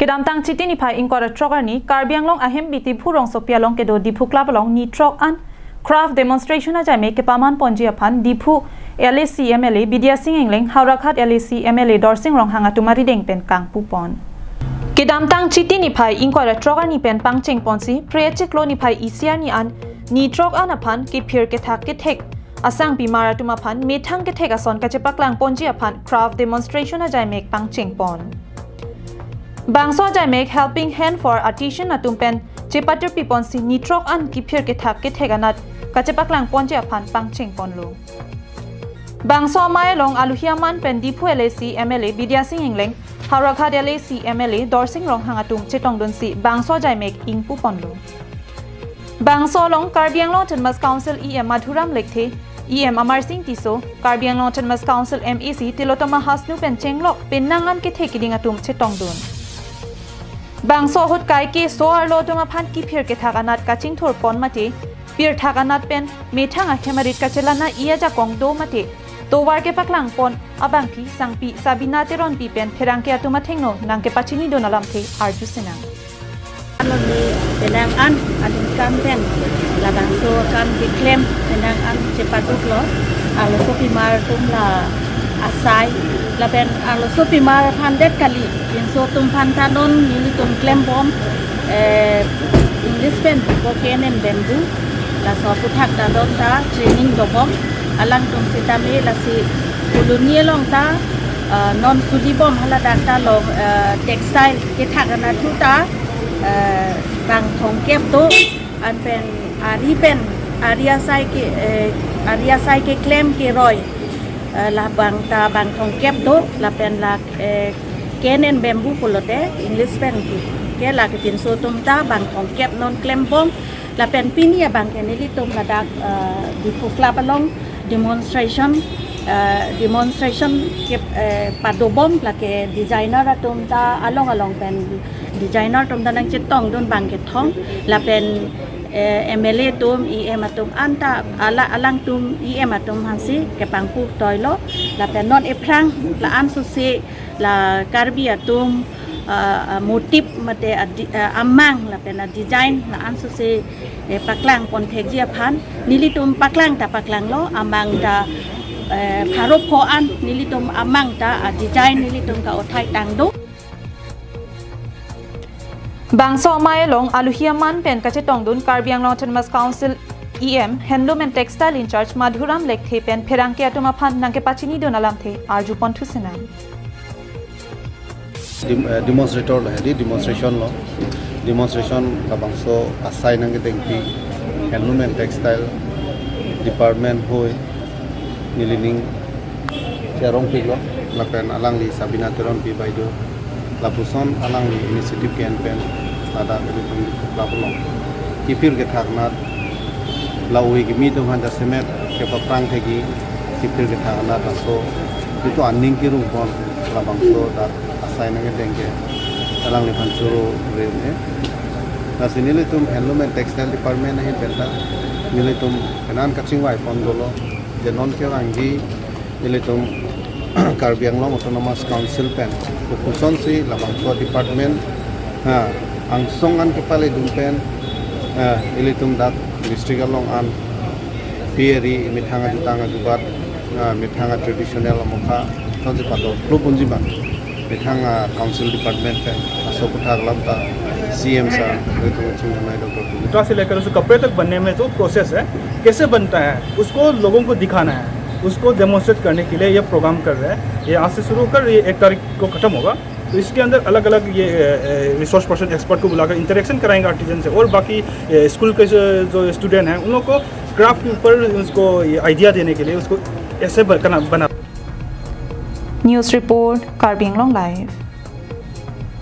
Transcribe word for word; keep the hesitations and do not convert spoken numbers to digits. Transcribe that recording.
Kedamtang Chiti niphai ingkoi ra throk arni Karbi Anglong ahembi Diphu rongsopi along kedo Diphu Club along nithrok an craft demonstration ajaimek kepaman ponji aphan Diphu L A C M L A Bidya Sing Engleng, Howraghat L A C M L A Dorsing Ronghang atum arideng pen kangpu pon. Kedamtang Chiti niphai ingkoi ra throk arni pen pangcheng ponsi phre chiklo niphai isi arni an nithrok an aphan kephir kethak kethek asangpi mar atum aphan methang kethek ason kachepaklang ponji aphan craft demonstration ajaimek pangcheng pon. Bangso ajaimek Helping Hand for Artisan atum pen chepatirpi ponsi nithrok an kephir kethak kethek anat kachepaklang ponji aphan pangcheng ponlo. Bangso amei along aluhi aman pen Diphu L A C M L A Bidya Sing Engleng, Howraghat L A C M L A Dorsing Ronghang atum chetongdunsi bangso ajaimek ingpu ponlo. Bangso along Karbi Anglong Autonomous Council E M Madhuram Lekthe, E M Amarsing Tisso, Karbi Anglong Autonomous Council M A C Tilottama Hasnu pen chenglok penang an kethe keding atum chetongdun. Bangso ahut kaike so-arlo atum aphan kephir kethak anat kachingthur pon mate, pirthak anat pen methang ahem arit kachelan-i ajakong do mate, tovar kepaklang pon abangpi sangpi Sabina Teronpi pen pherangke atum athengno nangkepachinidun alamthe arju sinang. Anoni penang an aningkan pen labangso akam keklem penang an chepaduklo. Arlosopimar atum la asai lapen arlosopimar aphan det kali, pinso atum aphan ta non nelitum klembom, eh, English pen pu ko cane and bamboo, laso aphuthak ta don ta training dobom, alangtum sitame lasi colony along ta, eh, non sudibom haladak ta long, eh, textile kethak anat thu ta, eh, bang thomkep do, anpen ari pen, ari asai ke, eh, ari asai keklem keroi, eh, labang ta bang thomkep do, lapen la, eh, cane and bamboo pulote English pen ke, ke lake pinso atum ta bang thomkep non klembom, lapen pini abang ke nelitum ladak, eh, Diphu Club along demonstration, eh, demonstration ke, eh, padobom, lake designer atum ta along along pen designer atum ta nangchetongdun bang kethom, lapen, eh, M L A atum, E M atum anta ala alangtum E M atum aphansi kepangpu toilo, lapen non ephrang la-an sose la Karbi atum, ah, ah, motif mate adi-, ah, amang lapen adesign la-an sose, eh, paklang pon thekji aphan nelitum paklang ta paklanglo, amang ta, eh, pharo pho an nelitum amang ta adesign nelitum ka-othai tang do. Bangso amei along aluhi aman pen kachetongdun Karbi Anglong Autonomous Council E M Handloom and Textile in-charge Madhuram Lekthe pen pherangke atum aphan nangkepachinidun alamthe arju pon thusinang. Dem-, eh, demonstrator lo, hedi demonstration lo. Demonstration labangso asai nangkedengpi Handloom and Textile Department hoi nelining cherong piklo, lapen alangli Sabina Teronpi baideo, lapuson alangli initiative ke-en pen ladak nelitum Diphu Club along kephir kethak anat la-oi kimi atum aphan jasemet kepaphrang thekji kephir kethak anat laso itum aning kerung pon labangso dak asai nangkedeng ke alangliphan choro rim e. Lasi nelitum Handloom and Textile Department ahin pen ta nelitum penan kachingvai pon dolo, je non kevangji ilitum Karbi Anglong Autonomous Council pen kopuson si labangso department, ha, angsong an kepaledun pen, ha, ilitum dak district along an piri methang ajutang ajubat, ha, methang a-traditional amokha sonsi pato klub unji man methang a-council department pen aso aphuthak lam ta C M sir, ilitum chingvai Doctor Tuliram. छोटा से लेकर उसको कपड़े तक बनने में जो प्रोसेस है, कैसे बनता है, उसको लोगों को दिखाना है, उसको डेमोन्स्ट्रेट करने के लिए ये प्रोग्राम कर रहे हैं। ये आज से शुरू होकर ये एक तारीख को ख़त्म होगा। तो इसके अंदर अलग-अलग ये, ए, ए, रिसोर्स पर्सन, एक्सपर्ट को बुलाकर इंटरेक्शन कराएंगे आर्टिजन से, और बाकी, ए, स्कूल के जो, जो स्टूडेंट हैं, उन लोगों को क्राफ्ट के ऊपर उसको ये आइडिया देने के लिए उसको ऐसे ब-, करना, बना News report, Karbi Anglong Live.